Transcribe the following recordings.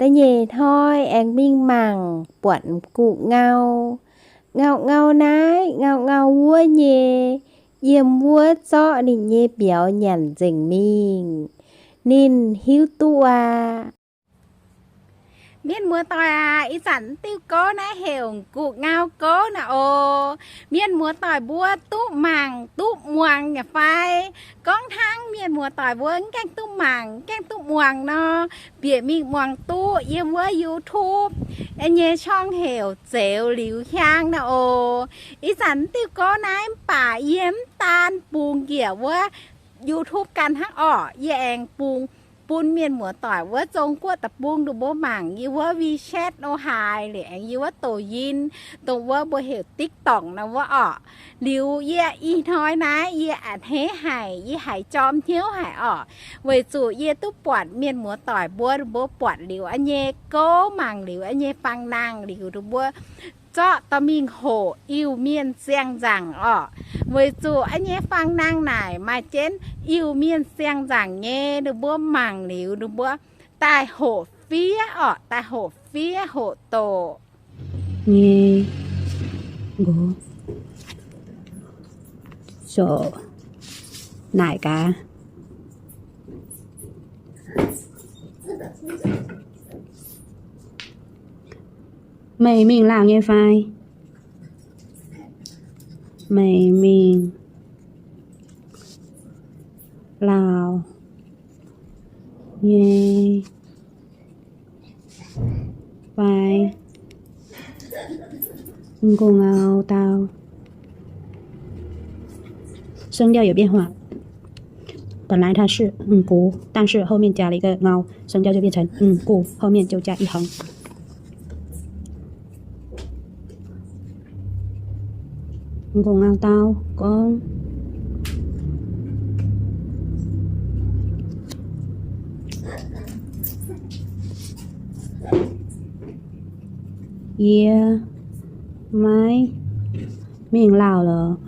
Da'nyeic hnoi aengx mingh mangc buatc m'gux ngau. Ngau ngau naaiv, ngau ngau wuov nyei, yiem wuov zorqv ninh nyei mbiauz nyanc nzengc mingh. Ninh hiuv duqv aqv. Mienh muoz-doic aac, ih zanc diuh gouv naaiv heuc m'gux ngau gouv naaiv oc. Mienh muoz-doic mbuo duqv mangc duqv muangx yaac fai? Gorngv hnangv mienh muoz-doic mbuo mv gaengh duqv mangc, mv gaengh duqv muangx nor, bieqc mingh muangx duqv yiem wuov YouTube nyei ช่อง heuc Zeux Liuz Hiaang naaiv oc. Ih zanc diuh gouv naaiv mv baac yie mv daan bungx njiec wuov YouTube ganh hnangv orqc. Yie aengx bungx bun mienh muoz-doic wuov Zong-Guoqv deic-bung nduqc mbuo mangc yie wuov WeChat o haaix, liuz aengx yie wuov douc yinh, dongh wuov mbuo heuc TikTok nor wuov orqc. Liuz yie ih hnoi naaiv yie a'hneiv haic, yie haiz jorm hnyouv haic orqc, weic zuqc yie duqv buatc mienh muoz-doic mbuo, mbuo buatc liuz a'nyei gouv, mangc liuz a'nyei fang nangh liuz mbuo zorqv dorh mingh hoqc Iu-Mienh siang-nzangc orqc. Weic zuqc a'nyei fang nangh naaic maaih jienv Iu-Mienh siang-nzangc nyei, ninh mbuo mangc liuz ninh mbuo daaih hoqc fiev orqc, daaih hoqc fiev hoqc doqc nyei. Nqox, zoqc naaic gaax. Meih mingh Laauh nyei fai? Meih mingh Laauh nyei fai? M'gux ngau dau. 声调有变化，本来它是 m'gux，但是后面加了一个 ngau，声调就变成 m'gux，后面就加一横。 M'gux ngau dau gorngv, yie maiv mingh Laauh lorqc.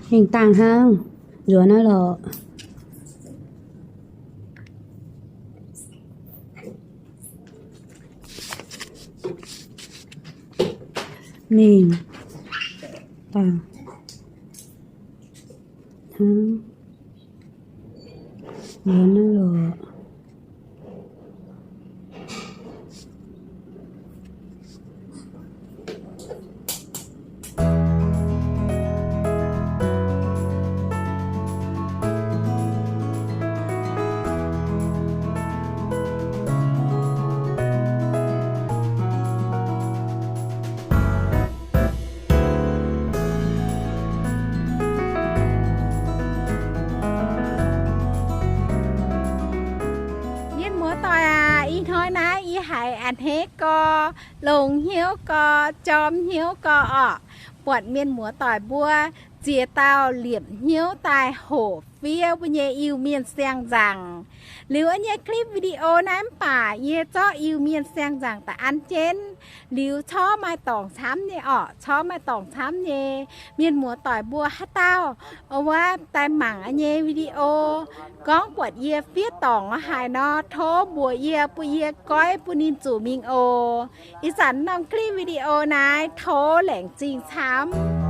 Mingh dangh hnangv, nzuonx naaiv lorqc. Mingh dangh hnangv, nzuonx naaiv lorqc. Mienh muoz-doic aac, ih hnoi naaiv yie haiz a'hneiv gorx, longx hnyouv gorx, jorm hnyouv gorx orqc. Buatc mienh muoz-doic mbuo ziex dauh liepc hnyouv daaih hoqc fiev mbuo nyei Iu-Mienh siang-nzangc. Liuz wuov nyei clip video naaiv mv baac yie zorqv Iu-Mienh siang-nzangc daaih an jienv. Liuz corc maaih dorngc camv nyei orqc, corc maaih dorngc camv nyei. Mienh muoz-doic mbuo haaix dauh wuov daaih mangc yie nyei video, gorngv buatc yie fiev dorngc haaix nor, tov mbuox yie, bun yie goiv bun ninh zuqc mingh oc. Ih zanc norm clip video naaiv tov laengz zingh camv.